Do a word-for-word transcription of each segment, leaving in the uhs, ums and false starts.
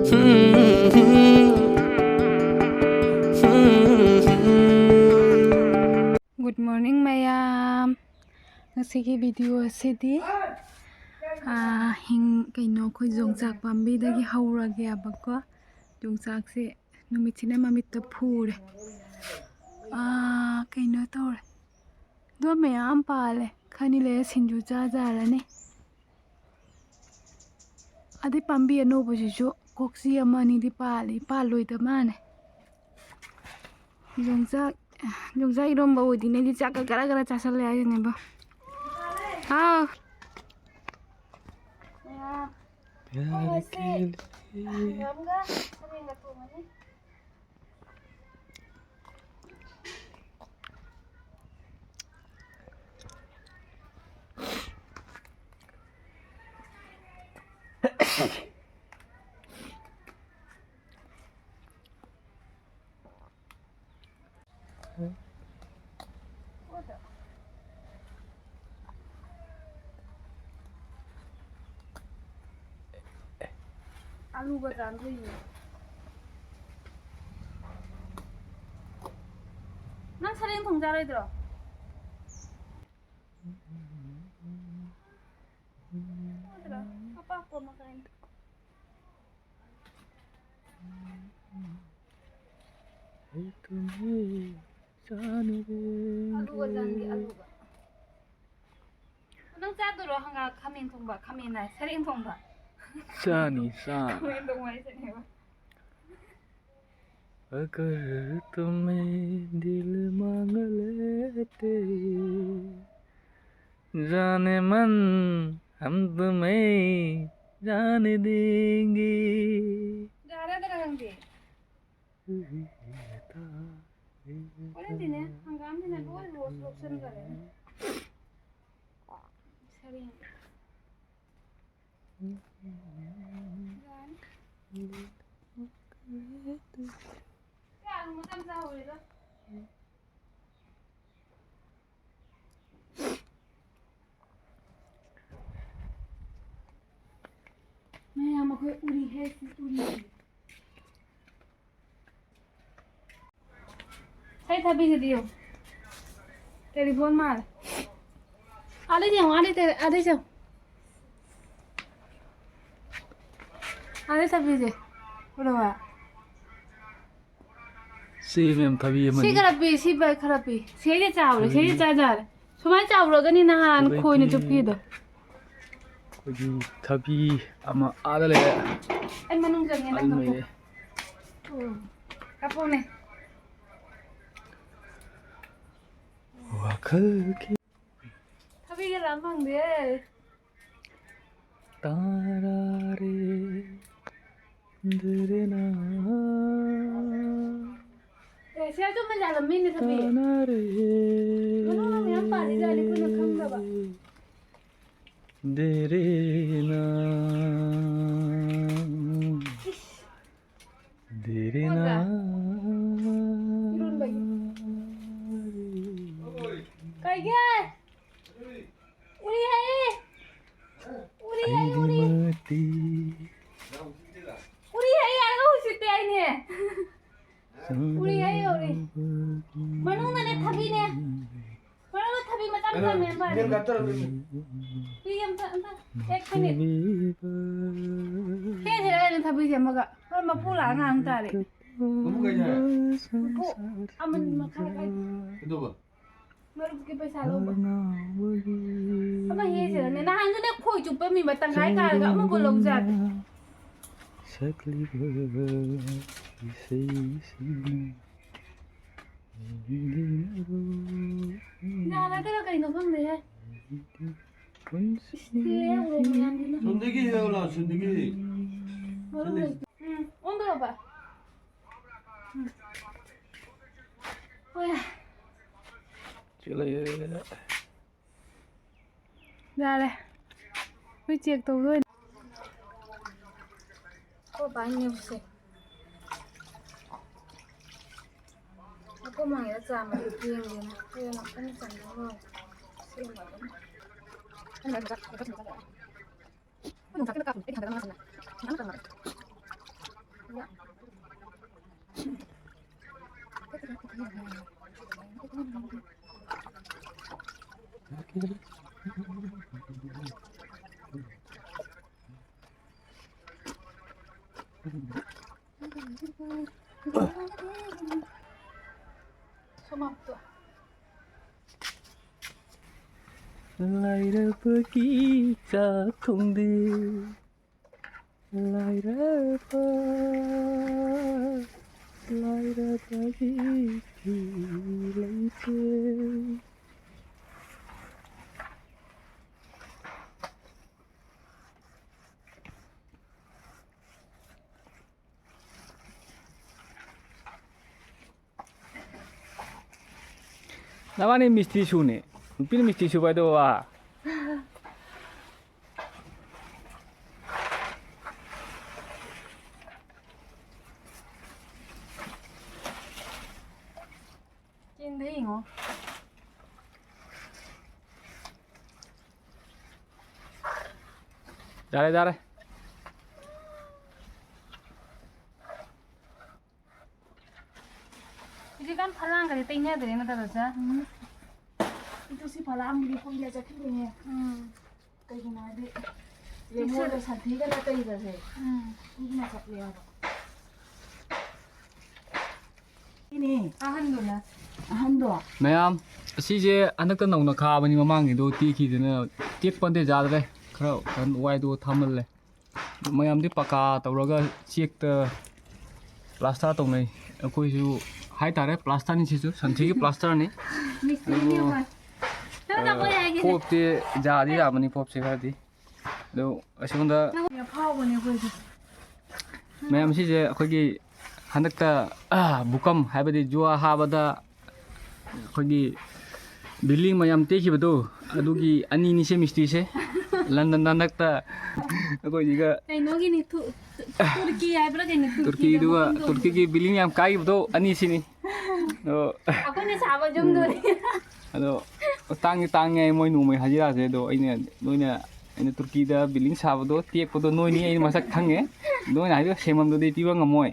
Good morning, ꯃꯌꯥꯝ꯫ ꯉꯁꯤꯒꯤ video ꯑꯁꯤꯗꯤ, ꯑꯥ, ꯍꯤꯡ-, ꯀꯩꯅꯣ, ꯑꯩꯈꯣꯏ ꯌꯣꯡꯆꯥꯛ ꯄꯥꯝꯕꯤꯗꯒꯤ ꯍꯧꯔꯒꯦꯕꯀꯣ꯫ ꯌꯣꯡꯆꯥꯛꯁꯦ ꯅꯨꯃꯤꯠꯁꯤꯅ ꯃꯃꯤꯠꯇ ꯐꯨꯔꯦ꯫ ꯑꯥ, ꯀꯩꯅꯣ ꯇꯧꯔꯦ꯫ ꯑꯗꯣ ꯃꯌꯥꯝ ꯄꯥꯜꯂꯦ꯫ ꯈꯔꯅꯤ ꯂꯩꯔ ꯁꯤꯡꯖꯨ ꯆꯥꯖꯔꯅꯤ꯫ ꯑꯗꯩ ꯄꯥꯝꯕꯤ ꯑꯅꯧꯕꯁꯤꯁꯨ ꯀꯣꯛꯆꯤ ꯑꯃ ꯑꯅꯤꯗꯤ ꯄꯥꯜꯂꯤ, ꯄꯥꯜꯂꯣꯏꯗ ꯃꯥꯅꯦ꯫ ꯌꯣꯡꯆꯥꯛ, ꯌꯣꯡꯆꯥꯛ ꯏꯔꯣꯝꯕ ꯑꯣꯏꯗꯣꯏꯅꯦ꯫ ꯑꯩꯗꯤ ꯆꯥꯛꯀ ꯒꯔ ꯒꯔ ꯆꯥꯁꯜꯂꯦ ꯍꯥꯏꯁꯤꯅꯦꯕ꯫ ꯍꯥꯎ꯫ ꯃꯌꯥꯝ꯫ ꯑꯩꯈꯣꯏ ꯉꯁꯤ ꯍꯪꯒꯥꯝꯒ ꯈꯥꯃꯦꯟꯒ ꯊꯣꯡꯉꯅꯤ꯫ ꯑꯂꯨꯒ ꯆꯥꯟꯗꯣꯏꯅꯦ꯫ ꯅꯪ ꯁꯔꯦꯡ ꯊꯣꯡ ꯆꯥꯔꯣꯏꯗ꯭ꯔꯣ? ꯅꯠꯇ꯭ꯔꯣ? ꯑꯄꯥꯛꯄ ꯑꯃ ꯀꯥꯏꯅ꯫ ꯑꯩ ꯊꯨꯝꯃꯤ ꯆꯥꯅꯔꯦ꯫ ꯑꯂꯨꯒ ꯆꯥꯟꯒꯦ, ꯑꯂꯨꯒ꯫ ꯅꯪ ꯆꯥꯗꯣꯏꯔꯣ ꯍꯪꯒꯥꯝ, ꯈꯥꯃꯦꯟ ꯊꯣꯡꯕ? ꯈꯥꯃꯦꯟ ꯍꯥꯏ, ꯁꯔꯦꯡ ꯊꯣꯡꯕ꯫ ꯆꯥꯅꯤ, ꯆꯥ꯫ ꯈꯥꯃꯦꯟ ꯊꯣꯡꯕ ꯍꯥꯏꯁꯤꯅꯦꯕ꯫ अगर तुम्हें दिल मांग लेते, जाने मन हम तुम्हें जान देंगे। ꯌꯥꯔꯦꯗꯅ ꯅꯪꯗꯤ꯫ ꯍꯣꯔꯦꯟꯗꯤꯅꯦ, ꯍꯪꯒꯥꯝꯁꯤꯅ ꯂꯣꯏ ꯔꯣꯁ ꯂꯧꯁꯟꯈꯔꯦ꯫ ꯁꯔꯦꯡ꯫ ꯌꯥꯔꯦ꯫ ꯁꯤ ꯑꯂꯨ ꯃꯆꯥ ꯃꯆꯥ ꯍꯧꯔꯦꯗ꯫ ꯃꯌꯥꯝ ꯑꯩꯈꯣꯏ ꯎꯔꯤ ꯍꯦ, ꯁꯤ ꯎꯔꯤ꯫ ꯑꯩ ꯊꯥꯕꯤꯒꯗꯤ ꯌꯦꯡꯉꯨ꯫ ꯇꯦꯂꯤꯐꯣꯟ ꯃꯥꯜꯂꯦ꯫ ꯑꯥꯗꯩ ꯌꯦꯡꯉꯨ, ꯑꯥꯗꯩ ꯇꯦ-, ꯑꯥꯗꯩ ꯌꯦꯡꯉꯨ꯫ ꯑꯥꯗꯩ ꯊꯥꯕꯤꯁꯦ꯫ ꯎꯔꯕ? ꯁꯤ ꯃꯦꯝ ꯊꯕꯤ ꯁꯤ ꯑꯃꯅꯤ꯫ ꯈꯔ ꯄꯤ, ꯁꯤ ꯕꯥꯏ ꯈꯔ ꯄꯤ꯫ ꯁꯤꯗꯤ ꯆꯥꯎꯔꯦ, ꯁꯤꯗꯤ ꯊꯕꯤ꯫ ꯆꯥ ꯌꯥꯔꯦ꯫ ꯁꯨꯃꯥꯏꯅ ꯆꯥꯎꯔꯒꯅꯤ ꯅꯍꯥꯟ ꯑꯗꯩꯗꯤ ꯈꯣꯏꯅ ꯆꯨꯞꯄꯤꯗꯣ꯫ ꯑꯩꯈꯣꯏꯒꯤ ꯊꯕꯤ ꯑꯃ ꯑꯥꯗ ꯂꯩꯔꯦ꯫ ꯑꯩ ꯃꯅꯨꯡ ꯆꯪꯉꯦ, ꯅꯪ ꯑꯗꯨꯝ ꯀꯥꯞꯄꯣ꯫ ꯂꯩꯔꯦ꯫ ꯎꯝ꯫ ꯀꯥꯞꯄꯣꯅꯦ꯫ ꯋꯥꯈꯜꯒꯤ ꯊꯕꯤꯒ ꯂꯥꯝ ꯐꯪꯗꯦ꯫ ꯇꯥꯔꯥꯔꯦ, ꯗꯦꯔꯦꯅꯥ꯫ ꯑꯦ, ꯁꯤ ꯑꯆꯨꯝꯕ ꯖꯥꯠꯂ? ꯃꯤꯅ ꯊꯕꯤ꯫ ꯇꯥꯅꯔꯦ꯫ ꯃꯅꯨꯡꯗ ꯃꯌꯥꯝ ꯄꯥꯜꯂꯤꯖꯥꯠꯅꯤ, ꯑꯩꯈꯣꯏꯅ ꯈꯪꯗꯕ꯫ ꯗꯦꯔꯦꯅꯥ꯫ ꯏꯁ꯫ ꯗꯦꯔꯦꯅꯥ꯫ ꯏꯔꯣꯟꯕꯒꯤ꯫ ꯀꯩꯒꯤ? ꯎꯔꯤ ꯍꯥꯏꯌꯦ꯫ ꯎꯔꯤ ꯍꯥꯏꯌꯦ, ꯑꯩꯒꯤ ꯎꯔꯤ꯫ ꯃꯇꯤ꯫ ꯎꯔꯤ ꯍꯥꯏꯌꯦ, ꯌꯥꯔꯒ ꯎꯁꯤꯠꯇꯦ ꯍꯥꯏꯅꯦ꯫ ꯎꯔꯤ ꯍꯥꯏꯌꯦ, ꯎꯔꯤ꯫ ꯃꯅꯨꯡꯗꯅꯦ ꯊꯕꯤꯅꯦ꯫ ꯃꯅꯨꯡꯗ ꯊꯕꯤ ꯃꯆꯥ ꯃꯆꯥ ꯃꯌꯥꯝ ꯄꯥꯜꯂꯦ꯫ ꯄꯤ ꯑꯝꯇ, ꯑꯝꯇ꯫ ꯑꯦꯛ ꯐꯅꯦꯛ꯫ ꯍꯦꯛ ꯍꯦꯛ ꯍꯥꯏꯅ ꯊꯕꯤꯁꯦ ꯑꯃꯒ꯫ ꯍꯣꯏ, ꯃꯄꯨ ꯂꯥꯛꯑ ꯉꯥꯡ ꯇꯥꯔꯦ꯫ ꯃꯄꯨ ꯀꯩ ꯍꯥꯏ? ꯃꯄꯨ ꯑꯃꯟ ꯃꯈꯥꯏ ꯀꯥꯏ꯫ ꯀꯩꯗꯧꯕ? ꯃꯔꯨꯞꯀꯤ ꯄꯩꯁꯥ ꯂꯧꯕ꯫ ꯑꯃ ꯍꯦꯛꯁꯤꯔꯅꯦ? ꯅꯍꯥꯟꯁꯨꯅꯦ ꯈꯣꯏ ꯆꯨꯞꯄ ꯃꯤ ꯑꯃ ꯇꯪꯈꯥꯏ ꯀꯥꯔꯒ ꯑꯃꯐꯥꯎ ꯂꯧꯖꯥꯠ꯫ ꯁꯛꯂꯤꯕ ꯏꯁꯩꯁꯤꯅ ꯌꯥꯅꯗꯦꯕ ꯀꯩꯅꯣ ꯈꯪꯗꯦꯍꯦ꯫ ꯏꯁ, ꯊꯤꯜꯂꯦ ꯎꯔꯣꯛ ꯃꯌꯥꯝꯁꯤꯅ꯫ ꯁꯣꯝꯗꯒꯤ ꯍꯦꯛꯎ ꯂꯥꯎ, ꯁꯣꯝꯗꯒꯤ꯫ ꯃꯔꯨ ꯂꯩꯇꯦ꯫ ꯎꯝ, ꯑꯣꯟꯗꯣꯔꯕ? ꯎꯝ꯫ ꯍꯣꯏ꯫ ꯆꯦꯜꯂꯛꯑꯦ꯫ ꯌꯥꯔꯦ꯫ ꯍꯨꯏ ꯆꯦꯛ ꯇꯧꯗꯣꯏꯅꯦ꯫ ꯑꯩꯈꯣꯏ ꯕꯥꯏꯅꯦꯕꯁꯦ꯫ ꯑꯩꯈꯣꯏ ꯃꯥꯒꯤꯗ ꯆꯥꯝꯃ ꯌꯦꯡꯒꯦꯅ꯫ ꯍꯣꯔꯦꯟ ꯑꯃꯨꯛ ꯆꯥꯝꯃ ꯂꯧꯔꯒ ꯁꯦꯝꯕ ꯑꯗꯨꯝ꯫ ꯑꯩꯅ ꯆꯥꯛ ꯈꯔ ꯊꯤꯟꯕ ꯆꯠꯂꯦ꯫ ꯑꯩꯈꯣꯏ ꯅꯣꯡꯆꯥꯛꯀꯤꯗ ꯀꯥꯞꯄꯅꯦ꯫ ꯑꯩꯗꯤ ꯍꯟꯒꯠꯂꯒ ꯉꯥꯡꯁꯤꯜꯂꯦ꯫ ꯂꯥꯏꯔꯕꯒꯤ ꯆꯥꯛ ꯊꯣꯡꯗꯦ꯫ ꯂꯥꯏꯔꯕ, ꯂꯥꯏꯔꯕꯒꯤ ꯐꯤ ꯂꯩꯇꯦ꯫ ꯅꯕꯥꯅꯤ ꯃꯤꯁꯇ꯭ꯔꯤ ꯁꯨꯅꯦ꯫ ꯅꯨꯄꯤꯅ ꯃꯤꯁꯇ꯭ꯔꯤ ꯁꯨꯕ ꯍꯥꯏꯗꯣ ꯋꯥ꯫ ꯆꯤꯟꯗ ꯌꯦꯡꯉꯣ꯫ ꯌꯥꯔꯦ, ꯌꯥꯔꯦ꯫ ꯍꯧꯖꯤꯛꯀꯥꯟ ꯐꯂꯥꯡꯒꯗꯤ ꯇꯩꯅꯗ꯭ꯔꯦ ꯅꯠꯇ꯭ꯔꯣ, ꯆꯥ? ꯎꯝ꯫ ꯑꯗꯨ ꯁꯤ ꯐꯂꯥꯡꯒꯤꯗꯤ ꯀꯨꯏꯅ ꯆꯠꯈꯤꯗꯣꯏꯅꯦ꯫ ꯎꯝ꯫ ꯀꯩꯒꯤꯅꯣ ꯍꯥꯏꯗꯤ, ꯂꯦꯃꯣꯟꯒ ꯁꯟꯊꯤꯒꯅ ꯇꯩꯕꯁꯦ꯫ ꯎꯝ꯫ ꯀꯨꯏꯅ ꯆꯠꯂꯦꯕ꯫ ꯁꯤꯅꯤ꯫ ꯑꯍꯟꯗꯨꯅ꯫ ꯑꯍꯟꯗꯣ꯫ ꯃꯌꯥꯝ, ꯑꯁꯤꯁꯦ ꯍꯟꯗꯛꯇ ꯅꯧꯅ ꯈꯥꯕꯅꯤ, ꯃꯃꯥꯡꯒꯤꯗꯣ ꯇꯦꯛꯈꯤꯗꯅ ꯇꯦꯛꯄ ꯅꯠꯇꯦ, ꯌꯥꯗ꯭ꯔꯦ꯫ ꯈꯔ ꯀꯩꯅꯣ ꯋꯥꯏꯗꯣ ꯊꯥꯃꯜꯂꯦ꯫ ꯃꯌꯥꯝꯗꯤ ꯄꯀꯥ ꯇꯧꯔꯒ ꯆꯦꯛꯇ ꯄ꯭ꯂꯥꯁꯇꯔ ꯇꯧꯅꯩ꯫ ꯑꯩꯈꯣꯏꯁꯨ ꯍꯥꯏꯇꯥꯔꯦ ꯄ꯭ꯂꯥꯁꯇꯔꯅꯤ ꯁꯤꯁꯨ, ꯁꯟꯊꯤꯒꯤ ꯄ꯭ꯂꯥꯁꯇꯔꯅꯤ꯫ ꯃꯤꯁꯇ꯭ꯔꯤꯅꯤ ꯑꯗꯨꯕꯨ, ꯑꯩꯈꯣꯏ꯫ ꯅꯪ ꯇꯧꯕ ꯑ, ꯌꯥꯏꯒꯤꯅꯦ꯫ ꯄꯣꯞꯇꯤ ꯌꯥꯗꯤ ꯌꯥꯕꯅꯤ ꯄꯣꯞꯁꯦ ꯈꯔꯗꯤ꯫ ꯑꯗꯨ ꯑꯁꯣꯝꯗ ꯅꯪ ꯑꯐꯥꯎꯕꯅꯦ ꯑꯩꯈꯣꯏꯁꯦ꯫ ꯃꯌꯥꯝ ꯁꯤꯁꯦ ꯑꯩꯈꯣꯏꯒꯤ ꯍꯟꯗꯛꯇ, ꯑ, ꯚꯨꯀꯝ ꯍꯥꯏꯕꯗꯤ ꯖꯨꯋꯥ ꯍꯥꯕꯗ ꯑꯩꯈꯣꯏꯒꯤ building ꯃꯌꯥꯝ ꯇꯦꯛꯈꯤꯕꯗꯣ, ꯑꯗꯨꯒꯤ ꯑꯅꯤꯅꯤꯁꯦ ꯃꯤꯁꯇ꯭ꯔꯤꯁꯦ꯫ ꯂꯟꯗꯟꯗ ꯍꯟꯗꯛꯇ ꯑꯩꯈꯣꯏꯁꯤꯒ ꯀꯩꯅꯣꯒꯤꯅꯤ, ꯇꯨ-, ꯇꯨꯔꯀꯤ ꯍꯥꯏꯕ꯭ꯔꯥ ꯀꯩꯅꯣ, ꯇꯨꯔꯀꯤꯗ ꯇꯨꯔꯀꯤꯗꯨꯒ, ꯃꯐꯝꯗꯣ꯫ ꯇꯨꯔꯀꯤꯒꯤ building ꯌꯥꯝ ꯀꯥꯏꯈꯤꯕꯗꯣ ꯑꯅꯤꯁꯤꯅꯤ꯫ ꯑꯗꯣ ꯑꯩꯈꯣꯏꯅ ꯁꯥꯕ ꯌꯨꯝꯗꯨꯅꯤ꯫ ꯑꯗꯣ ꯇꯥꯡꯗꯤ ꯇꯥꯡꯉꯦ ꯃꯣꯏ ꯅꯣꯡꯃꯩ ꯍꯖꯤꯔꯥꯁꯦ, ꯑꯗꯣ ꯑꯩꯅ ꯅꯣꯏꯅ ꯑꯩꯅ ꯇꯨꯔꯀꯤꯗ ꯕꯤꯜꯗꯤꯡ ꯁꯥꯕꯗꯣ ꯇꯦꯛꯄꯗꯣ ꯅꯣꯏꯅꯤ ꯑꯩ ꯃꯁꯛ ꯈꯪꯉꯦ꯫ ꯅꯣꯏꯅ ꯍꯥꯏꯗꯣ ꯁꯦꯝꯐꯝꯗꯨꯗꯤ ꯄꯤꯕ ꯉꯝꯃꯣꯏ꯫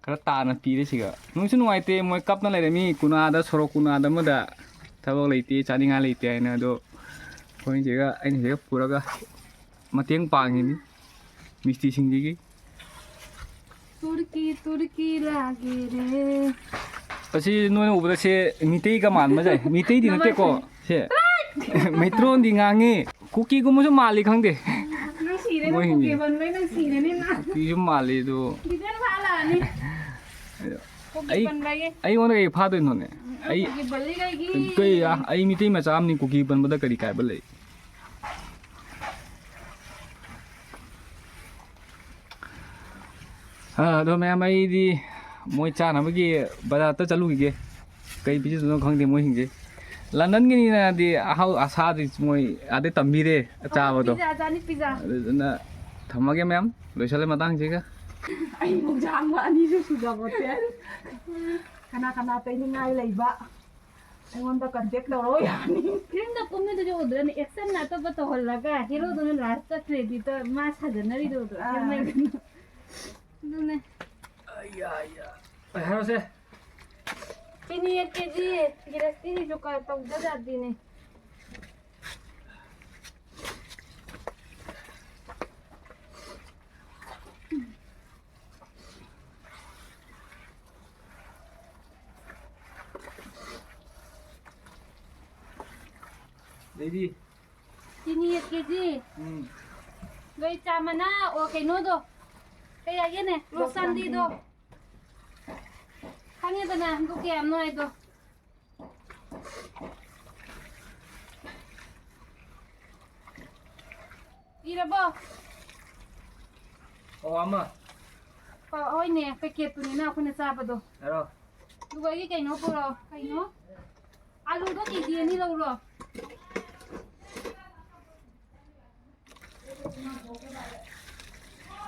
ꯈꯔ ꯇꯥꯅ ꯄꯤꯔꯦ ꯁꯤꯒ꯫ ꯅꯨꯡꯁꯨ ꯅꯨꯡꯉꯥꯏꯇꯦ, ꯃꯣꯏ ꯀꯞꯅ ꯂꯩꯔꯦ꯫ ꯃꯤ ꯀꯨꯅꯥꯗ, ꯁꯣꯔꯣꯛ ꯀꯨꯅꯥꯗ ꯑꯃꯗ ꯊꯕꯛ ꯂꯩꯇꯦ, ꯆꯥꯅꯤꯡꯉꯥꯏ ꯂꯩꯇꯦ ꯍꯥꯏꯅ꯫ ꯑꯗꯣ ꯑꯩꯈꯣꯏ ꯁꯤꯒ, ꯑꯩꯅ ꯁꯤꯒ ꯄꯨꯔꯒ ꯃꯇꯦꯡ ꯄꯥꯡꯉꯤꯅꯤ ꯃꯤꯁꯇ꯭ꯔꯤꯁꯤꯡꯁꯤꯒꯤ꯫ ꯇꯨꯔꯀꯤ, ꯇꯨꯔꯀꯤ ꯂꯥꯒꯦꯔꯦ꯫ ꯑꯁꯤ ꯅꯣꯏꯅ ꯎꯕꯗ ꯁꯦ ꯃꯤꯇꯩꯒ ꯃꯥꯟꯕ ꯌꯥꯏ꯫ ꯃꯤꯇꯩꯗꯤ ꯅꯠꯇꯦꯀꯣ ꯁꯦ꯫ ꯃꯩꯇ꯭ꯔꯣꯟꯗꯤ ꯉꯥꯡꯉꯤ꯫ ꯀꯨꯀꯤꯒꯨꯝꯕꯁꯨ ꯃꯥꯜꯂꯤ ꯈꯪꯗꯦ꯫ ꯅꯪ ꯁꯤꯔꯦ, ꯅꯪ ꯃꯣꯏ ꯍꯤꯟꯗꯤ꯫ ꯀꯨꯀꯤ ꯄꯟꯕꯩ ꯅꯪ ꯁꯤꯔꯅꯤ ꯅꯪ꯫ ꯀꯨꯀꯤꯁꯨ ꯃꯥꯜꯂꯤ ꯑꯗꯨ꯫ ꯈꯤꯇꯪ ꯐꯥꯂꯛꯑꯅꯤ꯫ ꯀꯨꯀꯤ ꯑꯩ, ꯄꯟꯕꯒꯤ꯫ ꯑꯩꯉꯣꯟꯗ ꯀꯩ ꯐꯥꯗꯣꯏꯅꯣꯅꯦ? ꯑꯩ ꯀꯨꯀꯤ ꯄꯜꯂꯤ ꯀꯩꯒꯤ? ꯀꯩ, ꯑꯩ ꯃꯤꯇꯩ ꯃꯆꯥ ꯑꯃꯅꯤ, ꯀꯨꯀꯤ ꯄꯟꯕꯗ ꯀꯔꯤ ꯀꯥꯏꯕ ꯂꯩ? ꯑꯥ, ꯑꯗꯣ ꯃꯌꯥꯝ, ꯑꯩꯗꯤ ꯃꯣꯏ ꯆꯥꯅꯕꯒꯤ ꯕꯖꯥꯔꯗ ꯆꯠꯂꯨꯈꯤꯒꯦ꯫ ꯀꯩ ꯄꯤꯖꯗꯣꯏꯅꯣ ꯈꯪꯗꯦ ꯃꯣꯏꯁꯤꯡꯁꯦ꯫ ꯂꯟꯗꯟꯒꯤꯅꯤꯅꯗꯤ ꯑꯍꯥꯎ ꯑꯁꯥꯗꯤ ꯃꯣꯏ ꯑꯥꯗꯩ ꯇꯝꯕꯤꯔꯦ, ꯑꯆꯥꯕꯗꯣ꯫ ꯄꯤꯖꯥ ꯆꯥꯅꯤ, ꯄꯤꯖꯥ꯫ ꯑꯗꯨꯗꯨꯅ ꯊꯝꯃꯒꯦ ꯃꯌꯥꯝ, ꯂꯣꯏꯁꯜꯂꯦ ꯃꯇꯥꯡꯁꯤꯒ꯫ ꯑꯩ ꯃꯨꯛꯖꯥꯡꯕ ꯑꯅꯤꯁꯨ ꯁꯨꯖꯕꯣꯠꯇꯦ꯫ ꯀꯅꯥ ꯀꯅꯥ ꯇꯩꯅꯤꯡꯉꯥꯏ ꯂꯩꯕ? ꯑꯩꯉꯣꯟꯗ ꯀꯟꯇꯦꯛ ꯇꯧꯔꯣ ꯌꯥꯅꯤ꯫ ꯐꯤꯂꯝꯗ ꯀꯨꯝꯃꯤꯗꯨꯗꯤ ꯎꯗ꯭ꯔꯅꯦ? ꯑꯦꯛꯁꯟ ꯑꯇꯣꯞꯄ ꯇꯧꯍꯜꯂꯒ ꯍꯦꯔꯣꯗꯨꯅ ꯂꯥꯁꯇ ꯀ꯭ꯔꯦꯗꯤꯠꯇ ꯃꯥ ꯁꯥꯖꯟꯅꯔꯤꯗꯣ ꯎꯗ꯭ꯔꯣ? ꯑꯥ꯫ ꯐꯤꯂꯝ ꯃꯌꯥꯝꯗꯣ꯫ ꯑꯗꯨꯅꯦ꯫ ꯑꯩꯌꯥ, ꯑꯩꯌꯥ꯫ ꯍꯥꯏꯔꯣꯁꯦ꯫ ꯆꯤꯅꯤ ꯀꯦꯖꯤ, ꯒꯤꯂꯥꯁꯇꯤꯁꯤꯁꯨ ꯀ-, ꯇꯧꯗ ꯌꯥꯗꯦꯅꯦ꯫ ꯂꯩꯔꯤ꯫ ꯆꯤꯅꯤ ꯀꯦꯖꯤ꯫ ꯎꯝ꯫ ꯂꯣꯏ ꯆꯥꯃꯅ, ꯑꯣ, ꯀꯩꯅꯣꯗꯣ꯫ ꯀꯩ ꯍꯥꯏꯒꯦꯅꯦ? ꯔꯣꯁ ꯆꯥꯟꯗꯤꯗꯣ꯫ ꯈꯪꯉꯦꯗꯅ, ꯑꯗꯨ ꯀꯌꯥꯅꯣ ꯍꯥꯏꯗꯣ꯫ ꯏꯔꯕꯣ? ꯑꯣ, ꯑꯃ꯫ ꯑꯣ, ꯍꯣꯏꯅꯦ, ꯄꯦꯀꯦꯠꯇꯨꯅꯤꯅ ꯑꯩꯈꯣꯏꯅ ꯆꯥꯕꯗꯣ꯫ ꯍꯥꯏꯔꯣ꯫ ꯑꯗꯨꯒ ꯑꯩꯒꯤ ꯀꯩꯅꯣ ꯄꯨꯔꯛꯑꯣ꯫ ꯀꯩꯅꯣ? ꯑꯂꯨꯗꯣ ꯀꯦꯖꯤ ꯑꯅꯤ ꯂꯧꯔꯣ꯫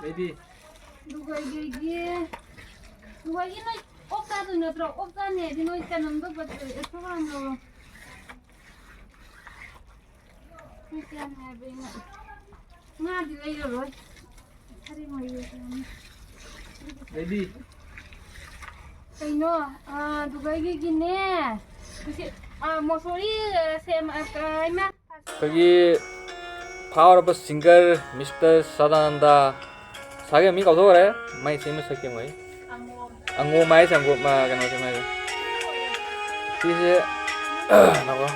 ꯂꯩꯕꯤ꯫ ꯂꯨꯒꯥꯏꯒꯤ, ꯂꯨꯒꯥꯏꯒꯤ ꯅꯣꯏ ꯑꯣꯛ ꯆꯥꯗꯣꯏ ꯅꯠꯇ꯭ꯔꯣ? ꯑꯣꯛ ꯆꯥꯅꯤ ꯍꯥꯏꯗꯤ ꯅꯣꯏ ꯆꯅꯝꯗꯣ ꯕꯠ-, extra ꯍꯥꯟꯅ ꯂꯧꯔꯣ꯫ ꯀꯌꯥꯅꯤ ꯍꯥꯏꯕ ꯑꯩꯅ? ꯉꯥꯗꯤ ꯂꯩꯔꯔꯣꯏ꯫ ꯁꯔꯦꯡ ꯑꯣꯏꯅ ꯂꯩꯔꯅꯤ꯫ ꯑꯩꯗꯤ ꯀꯩꯅꯣ, ꯑꯥ, ꯗꯨꯕꯥꯏꯒꯤꯅꯦ꯫ ꯍꯧꯖꯤꯛ, ꯑꯥ, ꯃꯣꯁꯣꯔꯤ, ꯑꯥ, ꯁꯦꯝ, ꯑꯥ, ꯀꯩ ꯍꯥꯏꯅ? ꯑꯩꯈꯣꯏꯒꯤ ꯐꯥꯎꯔꯕ ꯁꯤꯡꯒꯔ ꯃꯤꯁꯇꯔ ꯁꯗꯥꯅꯟꯗ, ꯉꯁꯥꯏꯒꯤ ꯃꯤ ꯀꯥꯎꯊꯣꯛꯈ꯭ꯔꯦ, ꯃꯥꯏ ꯁꯦꯝꯕ ꯁꯛꯀꯤ ꯃꯣꯏ꯫ ꯑꯉꯣꯝ ꯍꯥꯏꯁꯦ, ꯑꯉꯣꯝ, ꯑ, ꯀꯩꯅꯣꯁꯦ ꯃꯥꯏꯁꯦ꯫ ꯁꯤꯁꯦ, ꯉꯥꯏꯈꯣ꯫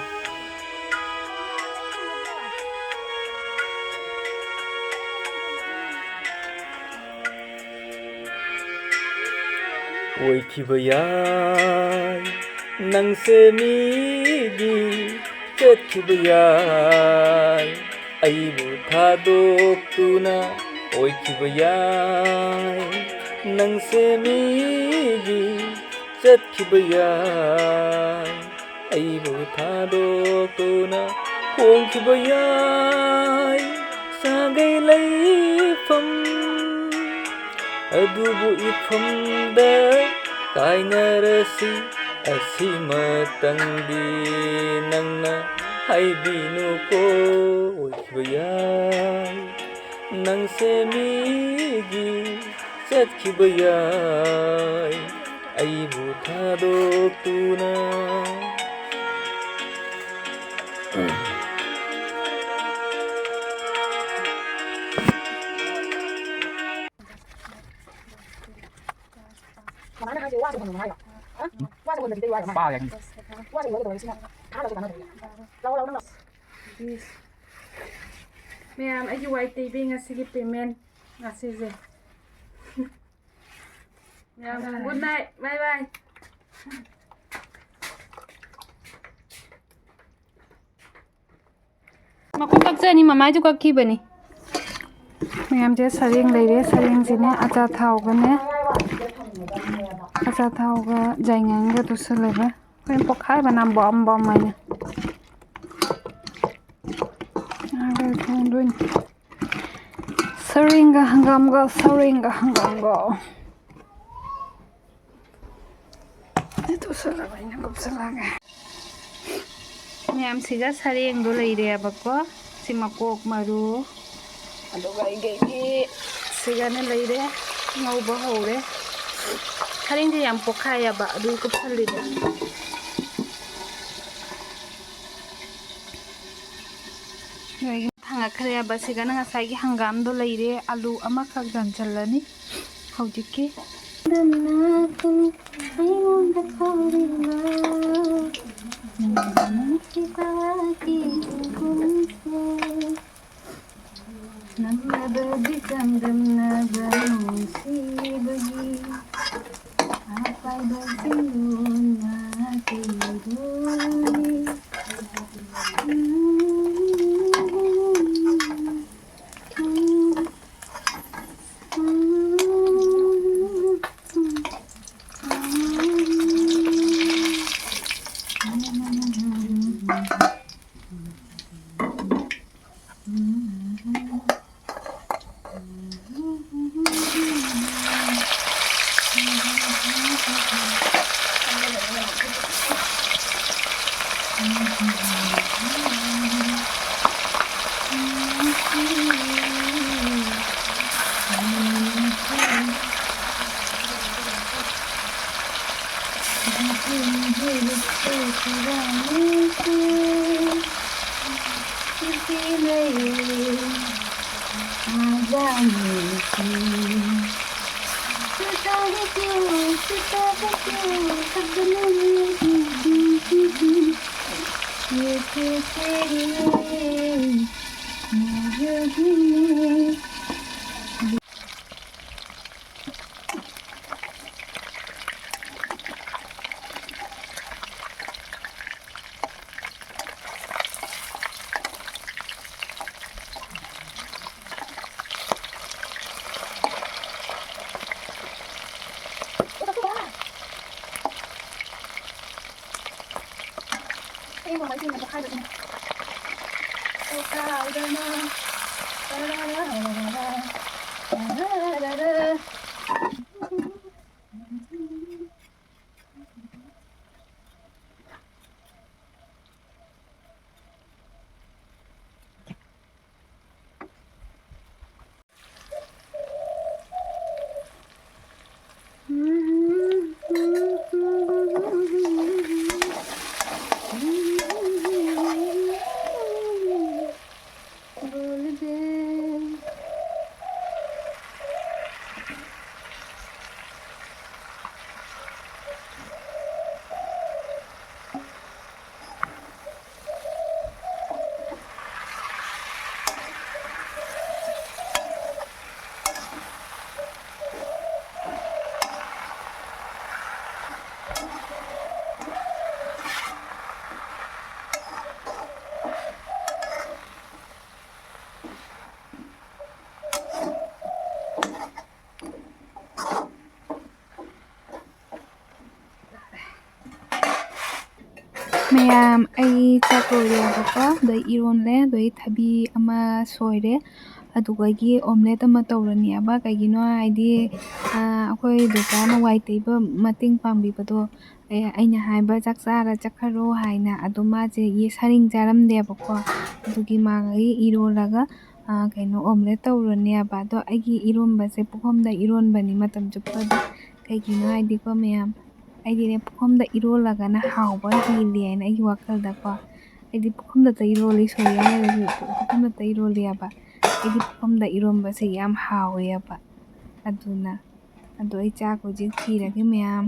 ꯑꯣꯏꯈꯤꯕ ꯌꯥꯏ, ꯅꯪꯁꯦ ꯃꯤꯒꯤ ꯆꯠꯈꯤꯕ ꯌꯥꯏ, ꯑꯩꯕꯨ ꯊꯥꯗꯣꯛꯇꯨꯅ ꯑꯣꯏꯈꯤꯕ ꯌꯥꯏ, ꯅꯪꯁꯦ ꯃꯤꯒꯤ ꯆꯠꯈꯤꯕ ꯌꯥꯏ, ꯑꯩꯕꯨ ꯊꯥꯗꯣꯛꯇꯨꯅ ꯍꯣꯡꯈꯤꯕ ꯌꯥꯏ꯫ ꯁꯥꯒꯩ ꯂꯩꯐꯝ ꯑꯗꯨꯕꯨ ꯏꯐꯝꯗ ꯀꯥꯏꯅꯔꯁꯤ, ꯑꯁꯤꯃꯇꯪꯗꯤ ꯅꯪꯅ ꯍꯥꯏꯕꯤꯅꯨꯀꯣ꯫ ꯑꯣꯏꯈꯤꯕ ꯌꯥꯏ, ꯅꯪꯁꯦ ꯃꯤꯒꯤ ꯆꯠꯈꯤꯕ ꯌꯥꯏ, ꯑꯩꯕꯨ ꯊꯥꯗꯣꯛꯇꯨꯅ꯫ ꯀꯃꯥꯏꯅ ꯍꯥꯏꯒꯦ? ꯋꯥꯁꯦ ꯍꯣꯟꯒꯅꯨ ꯍꯥꯏꯔꯣ? ꯍꯥ? ꯋꯥꯁꯦ ꯍꯣꯟꯗꯕꯤꯗ ꯋꯥ ꯉꯥꯡꯉꯣ꯫ ꯄꯥꯒꯦ꯫ ꯋꯥꯁꯦ ꯍꯣꯟꯒꯗꯕꯅꯤ ꯁꯤꯅ꯫ ꯀꯥꯟꯅꯕꯁꯦ ꯀꯥꯟꯅꯗꯕꯅꯤ꯫ ꯂꯧꯔꯣ, ꯂꯧꯔꯣ, ꯅꯪ ꯂꯧꯔꯣ꯫ ꯃꯌꯥꯝ, ꯑꯩꯒꯤ ꯋꯥꯏ ꯇꯩꯕꯤ ꯉꯁꯤꯒꯤ ꯄꯦꯃꯦꯟ ꯉꯁꯤꯁꯦ꯫ ꯃꯌꯥꯝ, ꯒꯨꯗ ꯅꯥꯏꯠ, ꯕꯥꯏ ꯕꯥꯏ꯫ ꯃꯀꯣꯛ ꯀꯛꯆꯅꯤ, ꯃꯃꯥꯏꯁꯨ ꯀꯛꯈꯤꯕꯅꯤ꯫ ꯃꯌꯥꯝꯁꯦ ꯁꯔꯦꯡ ꯂꯩꯔꯦ, ꯁꯔꯦꯡꯁꯤꯅꯦ ꯑꯆꯥ ꯊꯥꯎꯒꯅꯦ, ꯑꯆꯥ ꯊꯥꯎꯒ ꯌꯥꯏꯉꯪꯒ ꯇꯣꯠꯁꯜꯂꯒ ꯍꯣꯔꯦꯟ ꯄꯣꯛꯈꯥꯏꯕ ꯅꯥꯝꯕꯣꯝ ꯕꯣꯝ ꯍꯥꯏꯅ ꯉꯥꯒ ꯊꯣꯡꯗꯣꯏꯅꯤ꯫ ꯁꯔꯦꯡꯒ ꯍꯪꯒꯥꯝꯒ, ꯁꯔꯦꯡꯒ ꯍꯪꯒꯥꯝꯒ꯫ ꯑꯗꯨ ꯇꯣꯠꯁꯜꯂꯒ ꯑꯩꯅ ꯀꯨꯞꯁꯜꯂꯒꯦ꯫ ꯃꯌꯥꯝꯁꯤꯒ ꯁꯔꯦꯡꯗꯣ ꯂꯩꯔꯦꯕꯀꯣ꯫ ꯁꯤ ꯃꯀꯣꯛ ꯃꯔꯨ, ꯑꯗꯨꯒ ꯑꯩꯒꯤ ꯁꯤꯒꯅ ꯂꯩꯔꯦ, ꯉꯧꯕ ꯍꯧꯔꯦ꯫ ꯁꯔꯦꯡꯁꯦ ꯌꯥꯝ ꯄꯣꯛꯈꯥꯏꯌꯦꯕ, ꯑꯗꯨꯒꯤ ꯀꯨꯞꯁꯜꯂꯤꯕ꯫ ꯅꯣꯏꯒꯤ ꯊꯥꯡꯒꯠꯈ꯭ꯔꯦꯕ꯫ ꯁꯤꯒꯅ ꯉꯁꯥꯏꯒꯤ ꯍꯪꯒꯥꯝꯗꯣ ꯂꯩꯔꯦ, ꯑꯂꯨ ꯑꯃꯈꯛ ꯌꯥꯟꯁꯤꯜꯂꯅꯤ ꯍꯧꯖꯤꯛꯀꯤ꯫ ꯅꯪꯅ ꯑꯩꯉꯣꯟꯗ ꯐꯥꯎꯔꯤꯕ ꯅꯨꯡꯁꯤꯕꯒꯤ ꯏꯍꯨꯜꯁꯦ꯫ ꯅꯪꯅꯕꯗꯤ ꯆꯥꯡꯗꯝꯅꯕ ꯅꯨꯡꯁꯤꯕꯒꯤ ꯑꯄꯥꯏꯕꯁꯤꯡ ꯂꯣꯟꯅ ꯀꯩꯗꯧꯅꯤ? ꯃꯌꯥꯝ, ꯑꯩ ꯆꯥꯛ ꯂꯣꯏꯔꯦꯕꯀꯣ꯫ ꯑꯗꯣ ꯑꯩ ꯏꯔꯣꯜꯂꯦ, ꯑꯗꯣ ꯑꯩ ꯊꯕꯤ ꯑꯃ ꯁꯣꯏꯔꯦ, ꯑꯗꯨꯒ ꯑꯩꯒꯤ omelette ꯑꯃ ꯇꯧꯔꯅꯦꯕ꯫ ꯀꯩꯒꯤꯅꯣ ꯍꯥꯏꯗꯤ, ꯑꯥ, ꯑꯩꯈꯣꯏ ꯗꯗꯥꯅ ꯋꯥꯏ ꯇꯩꯕ ꯃꯇꯦꯡ ꯄꯥꯡꯕꯤꯕꯗꯣ, ꯑꯦ, ꯑꯩꯅ ꯍꯥꯏꯕ "ꯆꯥꯛ ꯆꯥꯔ ꯆꯠꯈ꯭ꯔꯣ" ꯍꯥꯏꯅ, ꯑꯗꯣ ꯃꯥꯁꯦ ꯌꯦ-, ꯁꯔꯦꯡ ꯆꯥꯔꯝꯗꯦꯕꯀꯣ꯫ ꯑꯗꯨꯒꯤ ꯃꯥꯒꯤ ꯏꯔꯣꯜꯂꯒ, ꯑꯥ, ꯀꯩꯅꯣ, omelette ꯇꯧꯔꯅꯦꯕ꯫ ꯑꯗꯣ ꯑꯩꯒꯤ ꯏꯔꯣꯟꯕꯁꯦ ꯄꯨꯈꯝꯗ ꯏꯔꯣꯟꯕꯅꯤ ꯃꯇꯝ ꯆꯨꯞꯄꯗ꯫ ꯀꯩꯒꯤꯅꯣ ꯍꯥꯏꯗꯤꯀꯣ ꯃꯌꯥꯝ, ꯑꯩꯗꯤꯅꯦ, ꯄꯨꯈꯝꯗ ꯏꯔꯣꯜꯂꯒꯅ ꯍꯥꯎꯕ ꯍꯦꯜꯂꯤ ꯍꯥꯏꯅ ꯑꯩꯒꯤ ꯋꯥꯈꯜꯗꯀꯣ꯫ ꯑꯩꯗꯤ ꯄꯨꯈꯝꯗꯇ ꯏꯔꯣꯜꯂꯤ, ꯁꯣꯔꯤ ꯍꯥꯏꯔꯒꯁꯨ ꯄꯨꯈꯝꯗꯇ ꯏꯔꯣꯜꯂꯤꯑꯕ꯫ ꯑꯩꯗꯤ ꯄꯨꯈꯝꯗ ꯏꯔꯣꯟꯕꯁꯦ ꯌꯥꯝ ꯍꯥꯎꯋꯦꯕ꯫ ꯑꯗꯨꯅ, ꯑꯗꯣ ꯑꯩ ꯆꯥꯛ ꯍꯧꯖꯤꯛ ꯊꯤꯔꯒꯦ ꯃꯌꯥꯝ꯫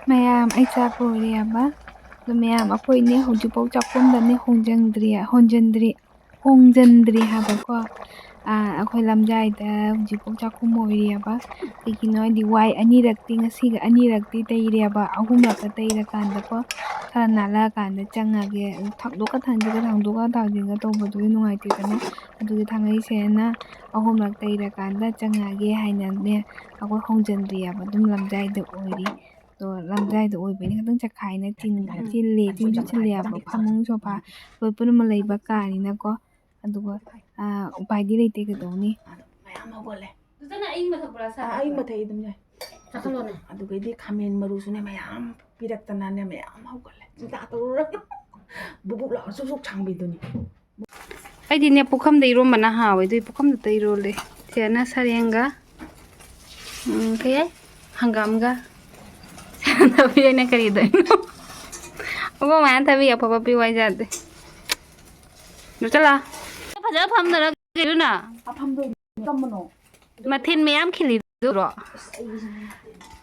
ꯃꯌꯥꯝ, ꯑꯩ ꯆꯥꯛ ꯂꯣꯏꯔꯦꯕ꯫ ꯑꯗꯣ ꯃꯌꯥꯝ, ꯑꯩꯈꯣꯏꯅꯦ ꯍꯧꯖꯤꯛꯐꯥꯎ ꯆꯥꯛꯈꯨꯝꯗꯅꯦ ꯍꯣꯡꯖꯟꯗ꯭ꯔꯤ, ꯍꯣꯟꯖꯟꯗ꯭ꯔꯤ, ꯍꯣꯡꯖꯟꯗ꯭ꯔꯤ ꯍꯥꯏꯕꯀꯣ꯫ ꯑꯥ, ꯑꯩꯈꯣꯏ ꯂꯝꯖꯥꯏꯗ ꯍꯧꯖꯤꯛꯐꯥꯎ ꯆꯥꯛꯈꯨꯝ ꯑꯣꯏꯔꯤꯑꯕ꯫ ꯀꯩꯒꯤꯅꯣ ꯍꯥꯏꯗꯤ ꯋꯥꯏ ꯑꯅꯤꯔꯛꯇꯤ, ꯉꯁꯤꯒ ꯑꯅꯤꯔꯛꯇꯤ ꯇꯩꯔꯦꯕ꯫ ꯑꯍꯨꯝꯂꯛꯇ ꯇꯩꯔꯀꯥꯟꯗꯀꯣ, ꯈꯔ ꯅꯥꯜꯂꯛꯑꯀꯥꯟꯗ ꯆꯪꯉꯒꯦ꯫ ꯊꯥꯡꯗꯣꯛꯀ ꯊꯥꯡꯖꯤꯟꯒ, ꯊꯥꯡꯗꯣꯛꯀ ꯊꯥꯡꯖꯤꯟꯒ ꯇꯧꯕꯗꯨꯗꯤ ꯅꯨꯡꯉꯥꯏꯇꯦꯗꯅ꯫ ꯑꯗꯨꯒꯤ ꯊꯥꯡꯉꯩ ꯁꯦꯡꯅ ꯑꯍꯨꯝꯂꯛ ꯇꯩꯔꯀꯥꯟꯗ ꯆꯪꯉꯛꯑꯒꯦ ꯍꯥꯏꯅꯅꯦ, ꯑꯩꯈꯣꯏ ꯍꯣꯡꯖꯟꯗ꯭ꯔꯤꯑꯕ꯫ ꯑꯗꯨꯝ ꯂꯝꯖꯥꯏꯗ ꯑꯣꯏꯔꯤ꯫ ꯑꯗꯣ ꯂꯝꯖꯥꯏꯗ ꯑꯣꯏꯕꯅꯤ ꯈꯤꯇꯪ ꯆꯈꯥꯏꯅ ꯆꯤꯟ-, ꯆꯤꯜꯂꯦ, ꯆꯤꯟꯁꯨ ꯆꯤꯜꯂꯦꯕ꯫ ꯐꯃꯨꯡ ꯁꯣꯐꯥ ꯂꯣꯏ ꯄꯨꯝꯅꯃꯛ ꯂꯩꯕ ꯀꯥꯅꯤꯅꯀꯣ꯫ ꯑꯗꯨꯒ, ꯑꯥ, ꯎꯄꯥꯏꯗꯤ ꯂꯩꯇꯦ, ꯀꯩꯗꯧꯅꯤ? ꯃꯌꯥꯝ ꯍꯧꯒꯠꯂꯦ꯫ ꯑꯗꯨꯗꯅ ꯑꯏꯪꯕ ꯊꯛꯄ꯭ꯔꯥ, ꯑꯁꯥꯕ ꯑꯥ, ꯑꯏꯪꯕ ꯊꯛꯄ꯭ꯔꯥ? ꯊꯛꯏ ꯑꯗꯨꯝ ꯌꯥꯏ꯫ ꯆꯥꯈꯠꯂꯣꯅꯦ꯫ ꯑꯗꯨꯒꯩꯗꯤ ꯈꯥꯃꯦꯟ ꯃꯔꯨꯁꯨꯅꯦ ꯃꯌꯥꯝ ꯄꯤꯔꯛꯇꯅꯅꯦ, ꯃꯌꯥꯝ ꯍꯧꯒꯠꯂꯦ꯫ ꯆꯤꯟꯇꯥ ꯇꯧꯔꯨꯔꯒ ꯕꯨꯛ ꯕꯨꯛ ꯂꯥꯎꯔ ꯁꯨꯛ ꯁꯨꯛ ꯁꯥꯡꯕꯤꯗꯨꯅꯤ꯫ ꯑꯩꯗꯤꯅꯦ, ꯄꯨꯈꯝꯗ ꯏꯔꯣꯝꯕꯅ ꯍꯥꯎꯋꯦ, ꯑꯗꯨꯏ ꯄꯨꯈꯝꯗ ꯏꯔꯣꯜꯂꯦ꯫ ꯁꯤꯗꯅ ꯁꯔꯦꯡꯒ, ꯎꯝ, ꯀꯩ ꯍꯥꯏ? ꯍꯪꯒꯥꯝꯒ꯫ ꯁꯅꯥꯊꯣꯏꯕꯤ, ꯑꯩꯅ ꯀꯔꯤꯗꯣꯏꯅꯣ? ꯑꯣ, ꯃꯌꯥꯝ ꯊꯕꯤ ꯑꯐꯕ ꯄꯤꯌꯨ ꯍꯥꯏꯖꯗꯦ꯫ ꯆꯠꯂꯣ꯫ ꯐꯖꯅ ꯐꯝꯗꯔ ꯀꯩꯅꯣꯅ? ꯑꯐꯝꯗꯣ ꯀꯝꯕꯅꯣ? ꯃꯊꯦꯜ ꯃꯌꯥꯝ ꯈꯤꯜꯂꯤꯗꯨꯔꯣ? ꯑꯁ, ꯑꯩꯒꯤꯁꯤꯅ ꯅꯠꯇꯦ꯫